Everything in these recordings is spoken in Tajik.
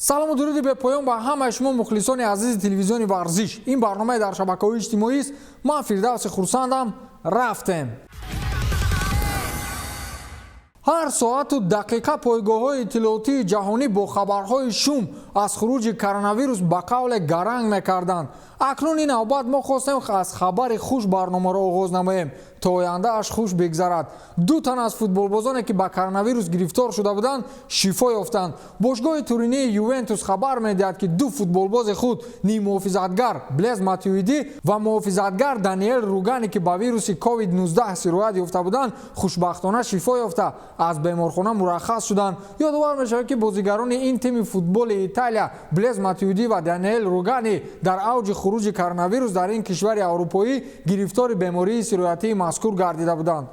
Салому дуруди бепоён ба ҳамаи шумо, мухлисони азизи телевизиони варзиш. Ин барномаи дар шабакаҳои иҷтимоист. Ман Фирдавси Хурсандам. Рафтем. Ҳар соату дақиқа пойгоҳҳои иттилоотии ҷаҳонӣ бо хабарҳои шум аз хуруҷи коронавирус ба қавле гаранг мекарданд. Акнун ин навбат мо хостем аз хабари хуш барномаро оғоз намоем, то ояндааш хуш бигзарад. Ду тан аз футболбозоне, ки ба коронавирус гирифтор шуда буданд, шифо ёфтанд. Бошгоҳи туринии Ювентус хабар медиҳад, ки ду футболбози худ, ниммуҳофизатгар Блез Матюидӣ ва муҳофизатгар Даниэл Ругани, ки ба вируси COVID-19 сироят ёфта буданд, хушбахтона шифо ёфта, аз беморхона мураххас шуданд. Ёдовар мешавад, ки бозигарони ин тими футболи Италия, Блез Матюидӣ ва Даниэл Ругани, дар авҷи хуруҷи коронавирус дар ин кишвари аврупоӣ гирифтори бемории сироятии мазкур гардида буданд.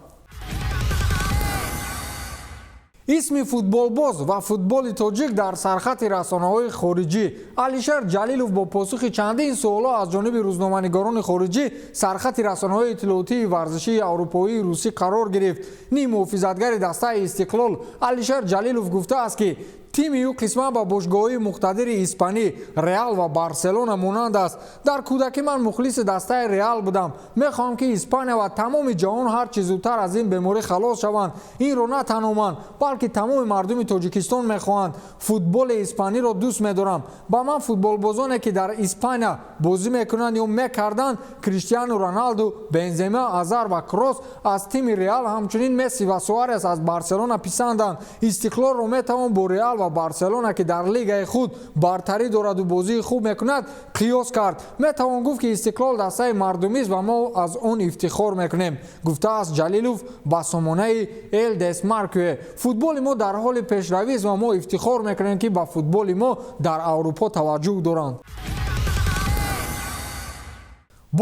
Исми футболбоз ва футболи тоҷик дар сархати расонаҳои хориҷӣ. Алишер Ҷалилов бо посухи чандин суолҳо аз ҷониби рӯзноманигорони хориҷӣ сархати расонаҳои иттилоотии варзишии аврупоии русӣ қарор гирифт. Ниммуҳофизатгари дастаи Истиқлол Алишер Ҷалилов гуфтааст, ки тими ӯ қисман ба бошгоҳҳои муқтадири испанӣ Реал ва Барселона монанд аст. Дар кӯдакӣ ман мухлиси дастаи Реал будам. Мехоҳам, ки Испания ва тамоми ҷаҳон ҳар чӣ зудтар аз ин беморӣ халос шаванд. Инро на танҳо ман, балки тамоми мардуми Тоҷикистон мехоҳанд. Футболи испаниро дӯст медорам. Ба ман футболбозоне, ки дар Испания бозӣ мекунанд ё мекарданд, Криштиану Роналду, Бензема, Азар ва Кросс аз тими Реал, ҳамчунин Месси ва Суарес аз Барселона писанданд. Истиқлолро метавон бо Реал ва Барселона, ки дар лигаи худ бартарӣ дораду бозии хуб мекунад, қиёс кард. Метавон гуфт, ки Истиқлол дастаи мардумист ва мо аз он ифтихор мекунем, гуфтааст Ҷалилов ба сомонаи Эл Десмаркуе. Футболи мо дар ҳоли пешравист ва мо ифтихор мекунем, ки ба футболи мо дар Аврупо таваҷҷӯҳ доранд.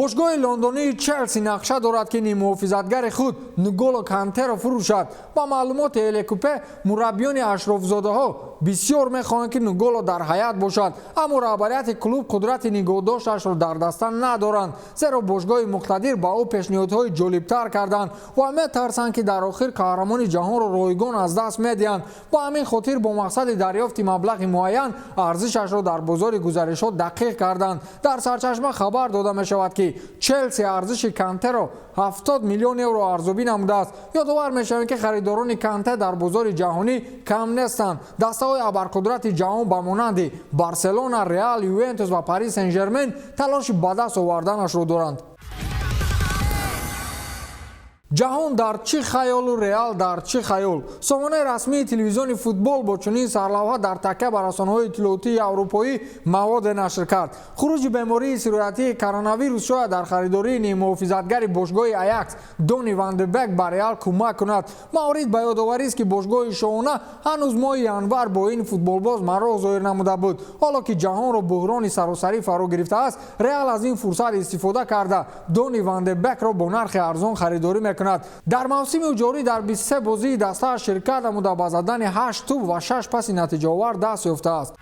Бошгоҳи лондонии Челси нақша дорад, ки ниммуҳофизатгари худ Нголо Кантеро фурӯшад. Ба маълумоти Элекупе, мураббиёни ашрофзодаҳо бисёр мехоҳанд, ки Нголо дар ҳаят бошад, аммо раҳбарияти клуб қудрати нигоҳдошташро дар даста надоранд, зеро бошгоҳи муқтадир ба ӯ пешниҳодҳои ҷолибтар карданд ва метарсанд, ки дар охир қаҳрамони ҷаҳонро ройгон аз даст медиҳанд. Ба ҳамин хотир бо мақсади дарёфти маблағи муайян арзишашро дар бозори гузаришҳо дақиқ карданд. Дар сарчашма хабар дода мешавад, ки Челси арзиши Кантеро 70 миллион евро арзёбӣ намудааст. Ёдовар мешавем, ки харидорони Канте дар бозори ҷаҳонӣ кам нестанд. Дастаҳои абарқудрати ҷаҳон ба монанди Барселона, Реал, Ювентус ва Парис Сен Жермен талоши ба даст оварданашро доранд. Ҷаҳон дар чӣ хаёлу Реал дар чӣ хаёл? Сомонаи расмии телевизиони футбол бо чунин сарлавҳа дар такя ба расонаҳои иттилоотии аврупоӣ маводе нашр кард. Хуруҷи бемории сироятии коронавирус шояд дар харидории ниммуҳофизатгари бошгоҳи Аякс Дони Вандебек ба Реал кӯмак кунад. Маврид ба ёдоварист, ки бошгоҳи шоҳона ҳанӯз моҳи январ бо ин футболбоз мароғ зоҳир намуда буд. Ҳоло ки ҷаҳонро буҳрони саросарӣ фаро гирифтааст, Реал аз ин фурсат истифода карда, Дони Вандебекро бо нархи арзон харидорӣ мекунад. Дар мавсими ҷорӣ дар 23 бозии дастааш ширкат намуда, ба задани 8 тӯб ва 6 паси натиҷаовар даст ёфтааст.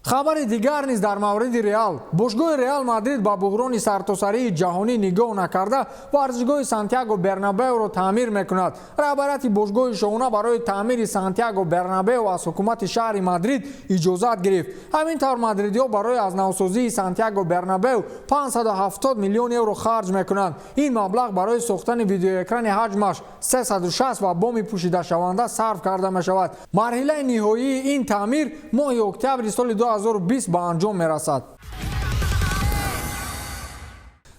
Хабари дигар низ дар мавриди Реал. Бошгоҳи Реал Мадрид ба буҳрони сартосарии ҷаҳонӣ нигоҳ накарда, варзишгоҳи Сантяго Бернабеоро таъмир мекунад. Раҳбарияти бошгоҳи шоҳона барои таъмири Сантяго Бернабео аз ҳукумати шаҳри Мадрид иҷозат гирифт. Ҳамин тавр, мадридиҳо барои аз навсозии Сантяго Бернабео 570 миллион евро харҷ мекунанд. Ин маблағ барои сохтани видеоэкрани ҳаҷмаш 360 ва боми пӯшидашаванда сарф карда мешавад. Марҳилаи ниҳоии ин таъмир моҳи октябри соли 2020 ба анҷом мерасад.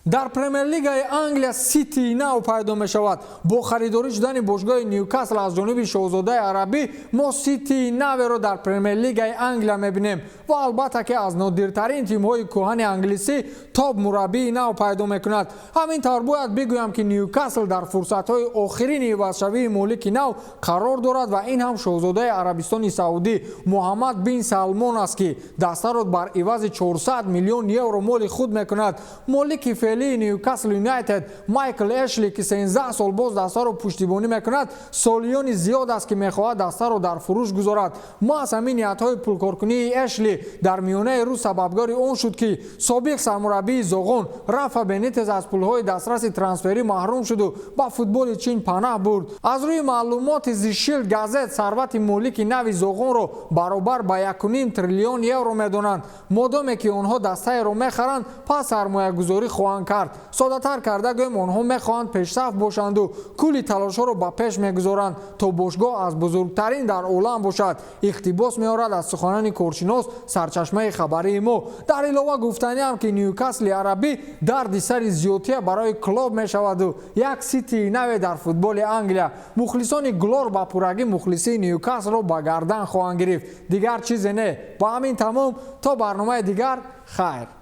Дар Премер-лигаи Англия Ситии нав пайдо мешавад. Бо харидорӣ шудани бошгоҳи Ньюкасл аз ҷониби шоҳзодаи арабӣ мо Ситии наверо дар Премер-лигаи Англия мебинем ва албатта, ки аз нодиртарин тимҳои кӯҳани англисӣ топ мураббии нав пайдо мекунад. Ҳамин тавр, бояд бигӯям, ки Ньюкасл дар фурсатҳои охирини ивазшавии молики нав қарор дорад ва ин ҳам шоҳзодаи Арабистони Саудӣ Муҳаммад бин Салмон аст, ки дастаро бар ивази 400 миллион евро моли худ мекунад. Молики Феълии Ньюкасл Юнайтед Майкл Эшли, ки 13 сол боз дастаро пуштибонӣ мекунад, солиёни зиёд аст, ки мехоҳад дастаро дар фурӯш гузорад. Маҳз ҳамин ниятҳои пулкоркунии Эшли дар миёнаи рӯз сабабгори он шуд, ки собиқ сармураббии зоғон Рафа Бенитес аз пулҳои дастраси трансферӣ маҳрум шуду ба футболи Чин панаҳ бурд. Аз рӯи маълумоти The Shield Gazette, сарвати молики нави зоғонро баробар ба 1,5 триллион евро медонанд. Модоме ки онҳо дастаеро мехаранд, пас сармоягузорӣ хоҳанд кард. Соддатар карда гӯем, онҳо мехоҳанд пешсаф бошанду кулли талошҳоро ба пеш мегузоранд, то бошгоҳ аз бузургтарин дар олам бошад, иқтибос меорад аз суханони коршинос сарчашмаи хабарии мо. Дар илова гуфтаниам, ки Ньюкасли арабӣ дарди сари зиёдтия барои Клоп мешаваду як Ситии наве дар футболи Англия. Мухлисони Глор ба пуррагӣ мухлисии Ньюкаслро ба гардан хоҳанд гирифт, дигар чизе не. Ба ҳамин тамом, то барномаи дигар, хайр.